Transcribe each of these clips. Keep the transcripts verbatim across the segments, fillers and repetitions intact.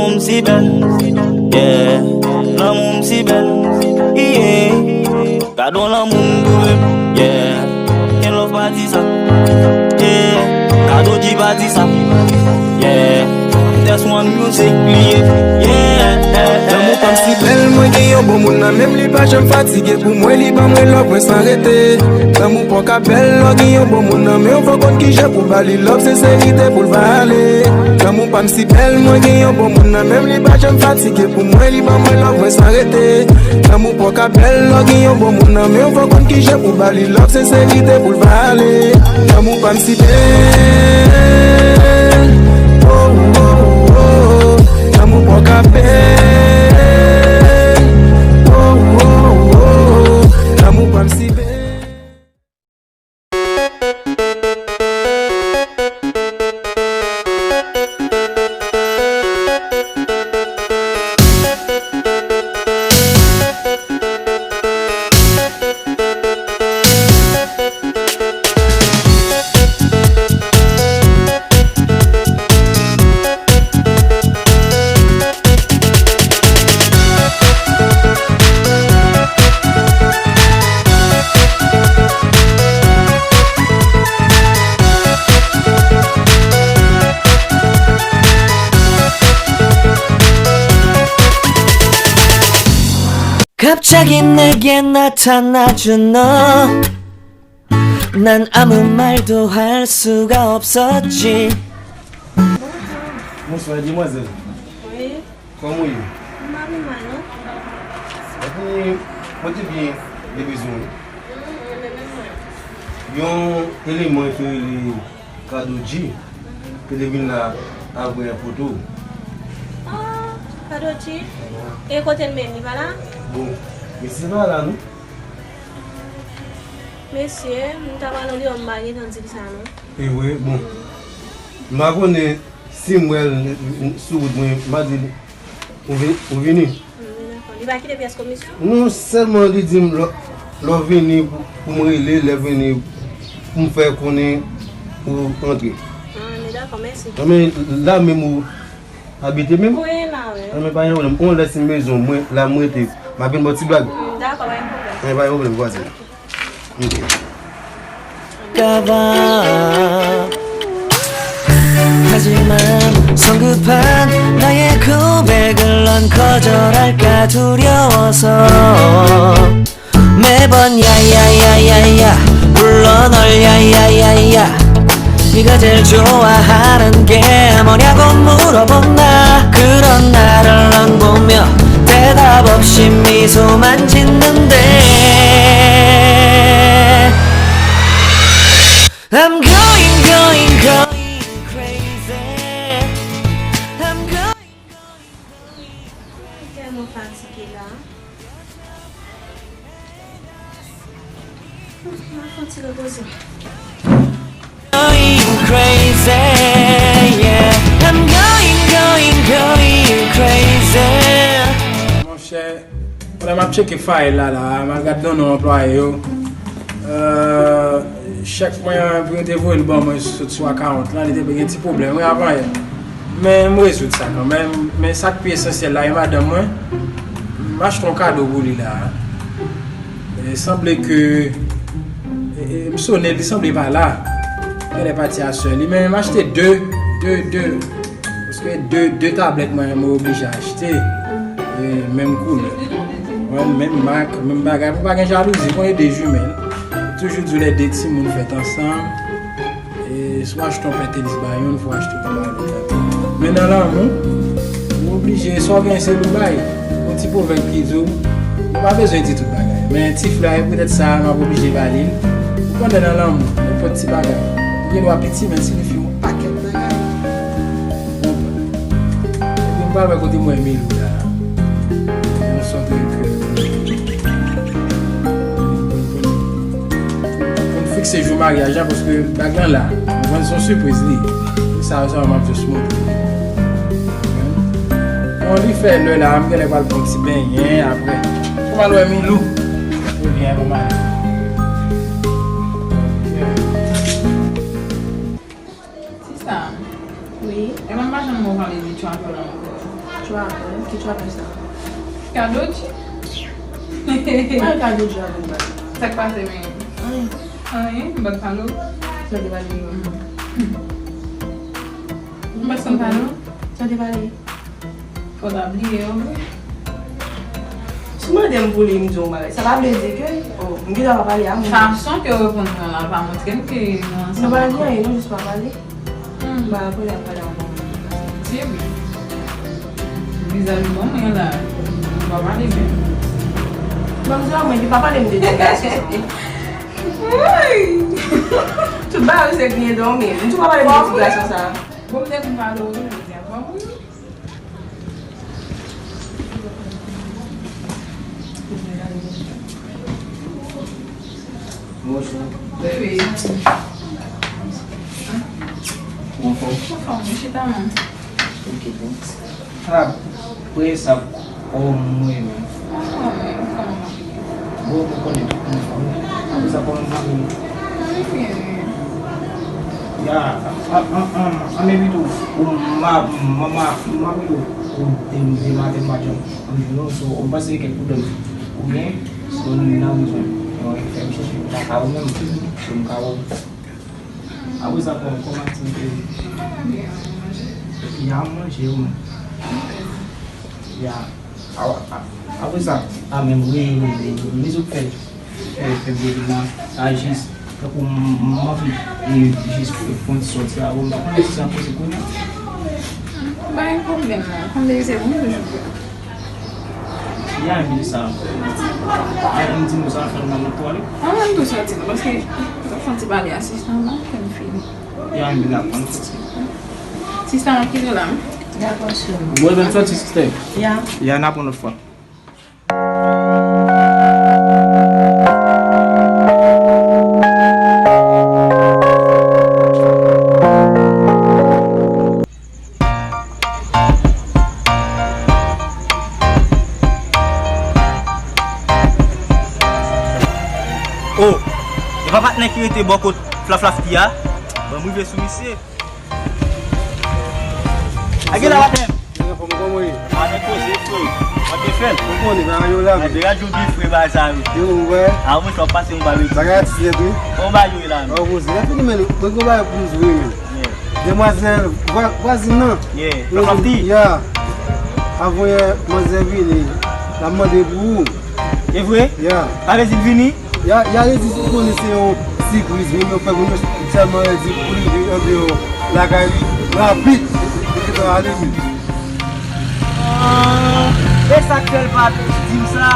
M si bèl, yeah. Lanmou m si bèl, yeah. Gade yon lanmou m twouve m, yeah. Gen love pa di sa, yeah. Gade O G pa di sa, yeah. That's one music, yeah, yeah. Lanmou pa m si bèl, mwen gen yon bon moun nan men m, li pa janm fatige pou mwen, li ban mwen love mwen san rete. Lanmou pa w ka bèl, lè w gen yon bon moun nan men w, fò w konn kijan pou ba li love, senserite pou l vale. Lanmou pa m si bèl, mwen gen yon bon moun nan men m, li pa janm fatige pou mwen, li ban mwen love mwen san rete. Lanmou pa w ka bèl, lè w gen yon bon moun nan men w, fò w konn kijan pou ba li love, senserite pou l vale. Lanmou pa m si bèl, oh, oh, oh, oh. Lanmou pa w ka bèl, oh, oh, oh, oh. Lanmou pa m si bèl. 갑자기 내게 나타나준 너. 난 아무 말도 할 수가 없었지. Bonsoir, demoiselle. Wi. Kòman w ye? M pa pi mal, non. Epi, mwen te byen, de bezwen. Mm, mwen menm, mwen. Yon eleman ki rele Kado G, ki te vin la avè yon foto. Ah, Kado G? E kote l menm, li pa la? Bon, mesye pa la, non. Mesye, m ta pral nan biwo, m pa gentan di l sa, non. E vre, bon. M pa konnen si m wè l sou wout mwen, m a di l, ou vi-, ou vini? Mm, dakò. Li pa kite pyès komisyon? Non, sèlman li di m lè, lè w vini pou, pou m rele, lè w vini pou m fè konnen ou antre. Ah, men dakò, mèsi. Ah, men la menm ou abite menm? Wi, la, wi. Ah, men pa gen pwoblèm. Yon lè si m bezwen w, mwen, la m rete. M a vin ba w ti blag. Mm, dakò, pa gen pwoblèm. Ah, men pa gen pwoblèm, vwazen. Kaba 하지만 성급한 나의 고백을 넌 거절할까 두려워서 매번 야야야야야 불러 널 야야야야 네가 제일 좋아하는 게 뭐냐고 물어본 나 그런 나를 넌 보며 대답 없이 미소만 짓는데 I'm going, going, going crazy. I'm going, going, going crazy. Tèlman fatige la. Mwen fè yon ti repoze. Going crazy, yeah. I'm going, going, going crazy. Monchè, pandan m ap tcheke fayil la, la, m al gad non non anplwaye yo. Euh, chèk mwen an, pou yo te voye l ban mwen sou, sou account lan, li te gen ti pwoblèm, wi, avan yè. Men m rezoud sa kanmenm. Men sa k pi esansyèl la, e madanm mwen, m achte yon kado pou li la. E sanble ke, e, e, m sonnen, li sanble pa la. Genlè pati a sè li, men m achte de, de, de, paske de, de tablèt mwen, mwen oblije achte. E, menm koulè. Mwen, menm mak, menm bagay. Pou pa gen jalouzi, konnen de jimèl. Toujou di w lè de timoun fèt ansanm. E si w achte yon pè tenis ba youn, fò w achte pou ba lòt la tou. Men nan lanmou, ou oblije, sa w gen se pou bay. Yon ti pwovèb ki di w, ou pa bezwen di tout bagay. Men ti flè a, e poutèt sa a, m ap oblije ba li l. Ou konnen nan lanmou, nenpòt ti bagay. Ou gen dwa piti, men l siyifi yon pakèt bagay. Ou konprann? Epi m pral wè kote m wè Milou la. Yon sòt ke pou n fikse jou maryaj la, paske bag lan la. Ou konprann, se yon sipriz li. Sa, sa, m ap jis montre. Bon, li fè lè la, m genlè pral pran ti benyen apre. Fò m al wè Milou. Ebyen, bon, m ale. Sista. Wi. Eman m pa janm wè w pale de Travel ankò. Ki travay sa? Kado G? Mwen kado G avèk bal. Sa k pase menm? Anyen. Anyen? M bat palo? Sa te pale yo. M pa sanm palo? Sa te pale? Fò ta bliye yo vre. Si w mande m pou li, m di w yon bagay. Sa pa vle di ke, oh, m gentan pa pale a moun. Fason ke w reponn mwen la pa montre m ke nou ansanm ankò. Nou pa gen anyen, nou jis pa pale. Hmm. Ba, apre l ap pale ankò. Se vre. Vizavi bon mwen la, nou pa pale menm. Bon, se mwen ki pa pale m de ti gason sa. Woy! Tout bagay se griyen dòmi. M tou pa pale m de ti gason sa. Bon, m te konn pale w tou, jodi a. Bon, wi. Bonjou. Bebe. Ou anfòm? Anfòm, wi, chita non. Ok, thanks. Ah, prensip, oh, mwen menm. Anfòm, wi, anfòm. Bon, ou konnen tout moun anfòm. Apre sa, kòman fanmi? Fanmi byen, wi. Ya, a, a, a, a, men pito, ou ma, ma, ma, ma pito, ou de, de maten m pa janm anvi non, so, ou pase kèk pwoblèm. Ou byen, so, nou nan bezwen. Yo, fè m chèche, m pa ka ou menm, so, m ka ou. Apre sa, kò, kòman ti te? Ya, manje, ou menm? Ya. A, a, apre sa, a menm, wi, wi, wi, wi, wi, wi, fè, fè, fè vye vin la, a jis, tankou m, m anvi, e, jis pou, pou n sòti a, bon, m pa konnen si sa posib kounye a. Pa gen pwoblèm, non. Kòm se bon, toujou prè. Ya, m di sa. E, m di nou sa, fè n nan nou twale. An, m tou sòti, non, paske, m santi pale asistan, non, fè m fini. Ya, m vin aprann sòti. Sista, mwen kite la. Dakò, cheri. Mwen menm sòti, sista. Ya. Ya, n ap yon lòt fwa. Oh, e pa patnè ki rete bò kot Flaflafti a? Ban m rive sou misye. A gen la batèm. Gen anfòm, kòman w ye? A, nèg poze, frè. Mwen te fè l. Ou konnen, bagay yo la, a, men. De radyo byen fre, bagay sa yo. Yo, ou wè? A, mwen, sa w pase yon bagay. Bagay atis nèt, wi. Bon, bagay yo la, men. Ou poze. Lè fini, men, mwen gen bagay pou m di w, wi, men. Yeah. Demwazèl, vwa-, vwazin nan. Yeah. Flaflafti. Ya. Avan yè, manzè vini. L ap mande pou ou. E vre? Ya. Sa vle di l vini? Ya, ya redi, ou konnen se yon sipriz, men yo fè moun yo tèlman redi pou li vin andeyò lakay li rapid, li gentan ale, men. Ah, e sa k fè l pa di m sa?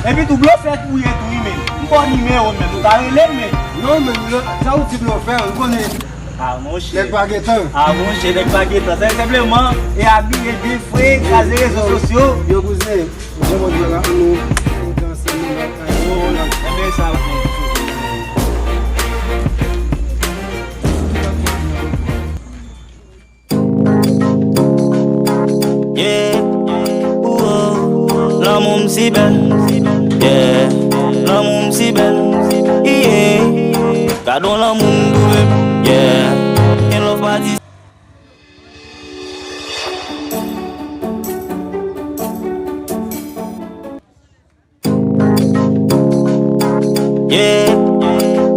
Epi tou, blofè tou ye tou, wi, men. M ba w nimewo, men. Ou ta rele m, men. Non, men, sa ou di blofè, ou konnen. Ah, monchè. Nèg pa gen tan. Ah, monchè, nèg pa gen tan. Se senpleman, e abi, e byen fre, kraze rezo sosyo. Yo, kouzen. Jan mwen di w la, nou, nou te ansanm, nou lakay. Oh, enben sa, yeah, oh, oh, lanmou m si bèl, yeah, lanmou m si bèl, yeah, gad on lanmou m twouve m, yeah, gen love pa di. Yeah,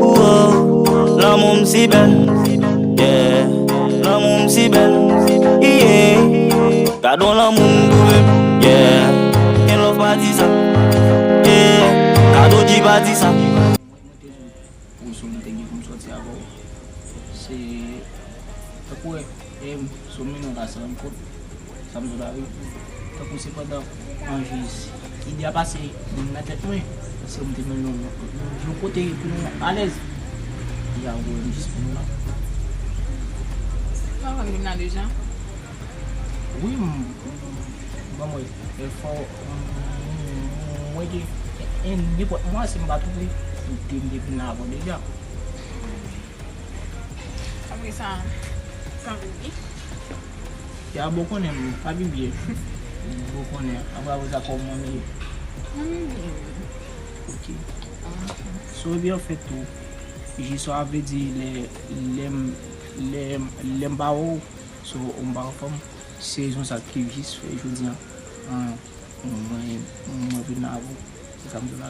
oh, oh, lanmou m si bèl. Yeah, lanmou m si bèl. Yeah, gad on lanmou m twouve m. Yeah, gen love pa di sa. Yeah, kado G pa di sa. Mwen te jwe pou sou m te gen pou m sòti avè w. Se tankou wè, e sou m nan ta sa rann kont sa m di w la wi. Tankou se pandan anvi ide a pase nan tèt mwen, se m te mennen nou yon kote pou nou alèz. Ya wè m jis pou nou la. Ou pa konn moun nan deja? Wi, m, bon, mwen, e fò, m, mwen gen, e, nenpòt mwa, si m pa twouve, m te, m te vin avan deja. Apre sa, pa vini. Ya, bon, konnen m, pa vin byen. Bon, konnen, apre, apre sa, kòman m ye? Mwen byen. Ok. So, ebyen, anfèt, tou, jis sa vle di, lè, lè m, lè, lè m pa wè w, so, ou m pa anfòm. Se rezon sa ki jis fè jodi a, an, mwen, mwen vin la avè w, se sa m di w la.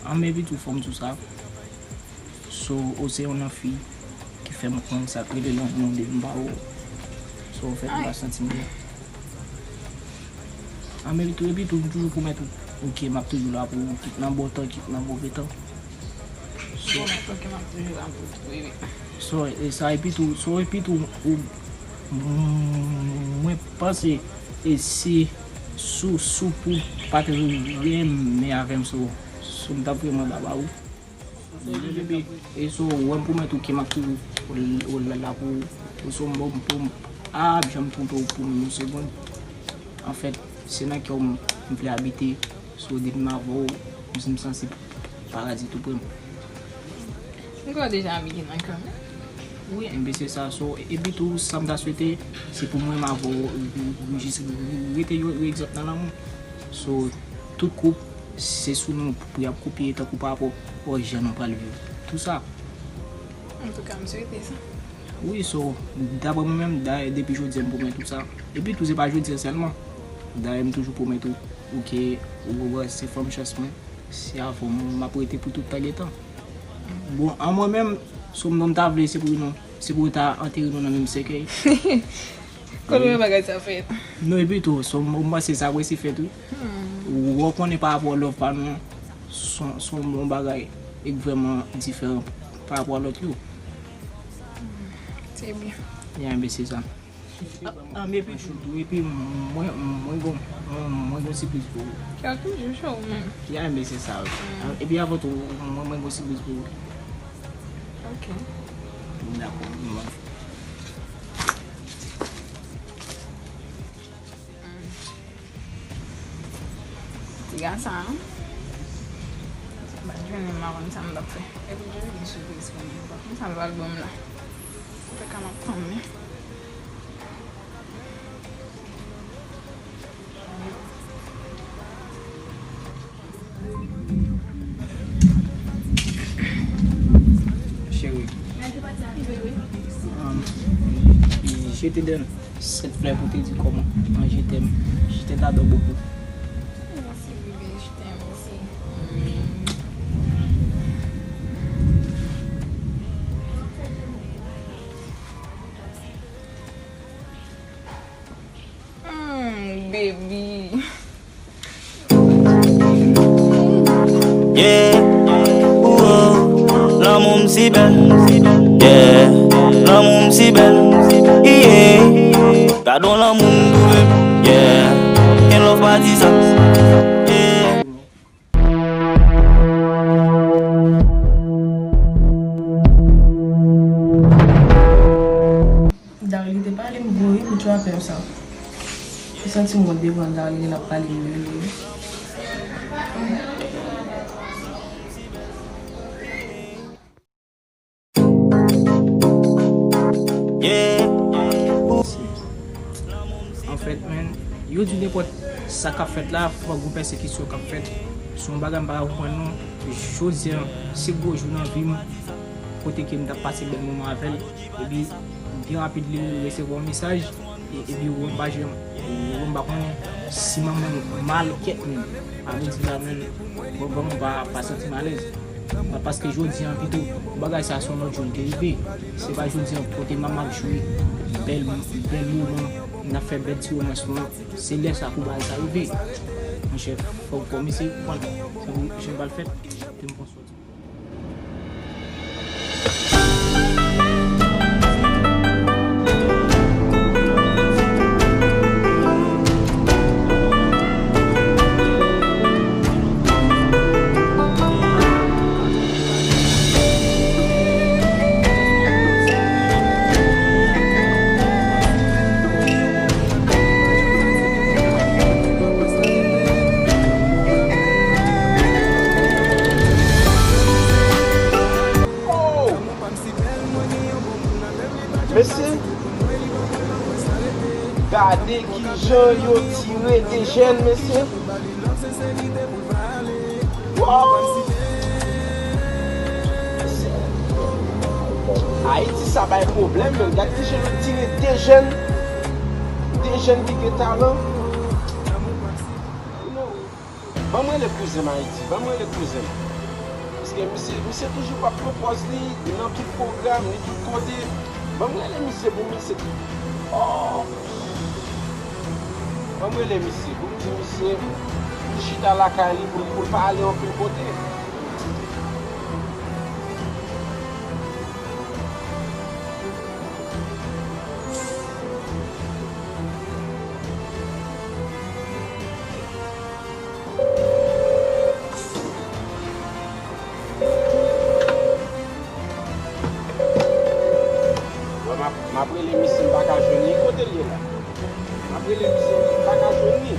An, men epi tou, fò m di w sa. So, ou se youn nan fi ki fè m konn sa k rele lanmou depi m pa wè w. So, anfèt, m pa santi m byen. An, men epi tou, epi tou, m toujou pwomèt ou, ok, m ap toujou la pou ou, kit nan bon tan, kit nan move tan. So, Bon, ok, m ap toujou la pou ou, wi, wi. So, e sa, epi tou, so, epi tou, ou, mwen panse, e si, sou, sou pou pa t renmen avè m, so, so, m t ap vrèman daba ou. Bebe, e so, wè m pwomèt ou ke m ap toujou la pou ou, so, m, pou m, a, janm twonpe ou pou m yon segonn. Anfèt, se nan kè w m, m vle abite. So, depi m avè w, m, m santi paradi tou pre m. M kwè w deja abite nan kè m. Wi, enben se sa. So, epi tou, sa m ta swete, se pou mwen m avè w, nou jis rete yon egzanp nan lanmou. So, tout koup, se sou nou pou y ap kopye tankou pa rapò jan nou pral viv. Tou sa. Antouka, m swete sa. Wi, so, daprè mwen menm, dayè, depi jodi a, m pwomèt ou sa. Epi tou, se pa jodi a sèlman. Dayè, m toujou pwomèt ou, ou ke, ou wè, se fanm chans mwen, se avè w m ap rete pou tout tan gen tan. Bon, an mwen menm, so, m ta vle, se pou nou, se pou yo ta antere nou nan menm sèkèy. Kote bagay sa fèt? Non, epi tou, so, m, m panse sa presi fèt, wi. Ou, ou konnen pa rapò love pa nou an, se yon, se yon bon bagay, e k vrèman diferan pa rapò a lòt yo. Se byen. Ya, enben se sa. Ah, ah, men epi tou, epi mwen, mwen gon, mwen, mwen gon sipriz pou ou. Kè w toujou cho, ou menm. Ya, enben se sa, wi. Ah, epi avan tou, mwen, mwen gon sipriz pou ou. Ok. Dakò, mwen. Ti gason an. Bat jwenn li, m pa konn sa m t ap fè. Epi jwenn li sipriz pou mwen. M pa konn sa l pral ban m la. Antouka, m ap tann li. Cheri. Um, je te donne cette fleur pour te dire comment, hein, je t'aime. Je t'adore beaucoup. Merci, bébé, je t'aime aussi. Hmm, baby. Yeah, oh, oh, lanmou m si bèl. Yeah, lanmou m si bèl. Yeah, gad on lanmou m twouve m. Yeah, gen love pa di sa. Yeah. Darly te pale m vre wi pou trapè sa. M santi m wont devan Darly lè l ap pale m de li wi. Yeah. Anfèt, man, yo di nenpòt sa k ap fèt la, fòk gon pèsekisyon k ap fèt. Se yon bagay m pa ka konprann non. Jodi a, se gwo jou nan vi m, kote ke m t ap pase bèl moman avè l. Epi, byen rapid, li resevwa yon mesaj. E, epi ou wè m pa janm, ou wè m pa konnen si manman m mal kèt menm. Sa vle di la menm, bon, bon, m pa, pa santi m alèz. Pa, paske jodi a pito, bagay sa se yon lòt jou li te rive. Se pa jodi a kote manman ap jwe bèl, bèl moman, n ap fè bèl ti romans nou an. Se lè sa pou bagay sa rive. Monchè, fò, fò mesye konprann. Sa pou jan pral fèt, te m pran sòti. Mesye, gade kijan yo tire de jèn, mesye. Wow! Ayiti sa bay pwoblèm, men gad kijan yo tire de jèn, de jèn ki gen talan. Ban m rele kouzen m Ayiti, ban m rele kouzen m. Paske misye, misye toujou p ap pran pòz li, li nan tout pwogram, li tout kote. Ban m rele misye pou misye. Oh! Ban m rele misye, pou m di misye, pou l chita lakay li, pou, pou l pa ale anpil kote. Wè, m ap, m ap rele misye, m pa ka jwenn li. Kote l ye la? M ap rele misye, m pa ka jwenn li.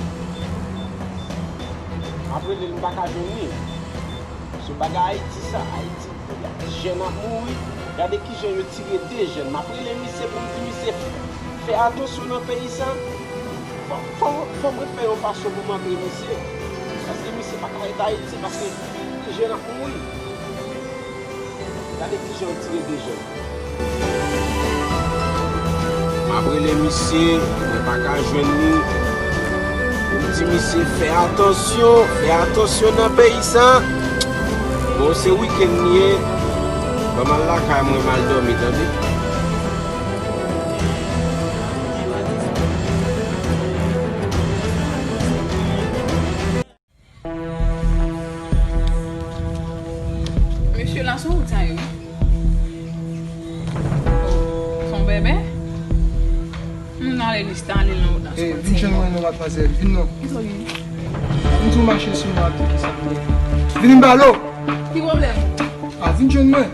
M ap rele l, m pa ka jwenn li. Sou bagay Ayiti sa, Ayiti, jèn ap mouri. Gade kijan yo tire de jèn. M ap rele misye pou m di misye fè atansyon nan peyi sa. Fò, fò, fò mwen fè yon fason pou m antre misye. Paske misye pa ka ret Ayiti, paske jèn ap mouri. Gade kijan yo tire de jèn. M ap rele misye, mwen pa ka jwenn li. Pou m di misye fè atansyon, fè atansyon nan peyi sa. Bon, se wikenn li ye. Ban m al lakay mwen, m al dòmi, tande. Mesye la sou wout sa yo. Oh, son bebe. M ale lis ta ale nan wout la. Ey, vin jwenn mwen non, matmwazèl. Vin non. Ki sa w gen? M di w mache sou mwen ak ki sa m gen. Vin m pale w. Ki pwoblèm? A, vin jwenn mwen.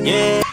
Yeah.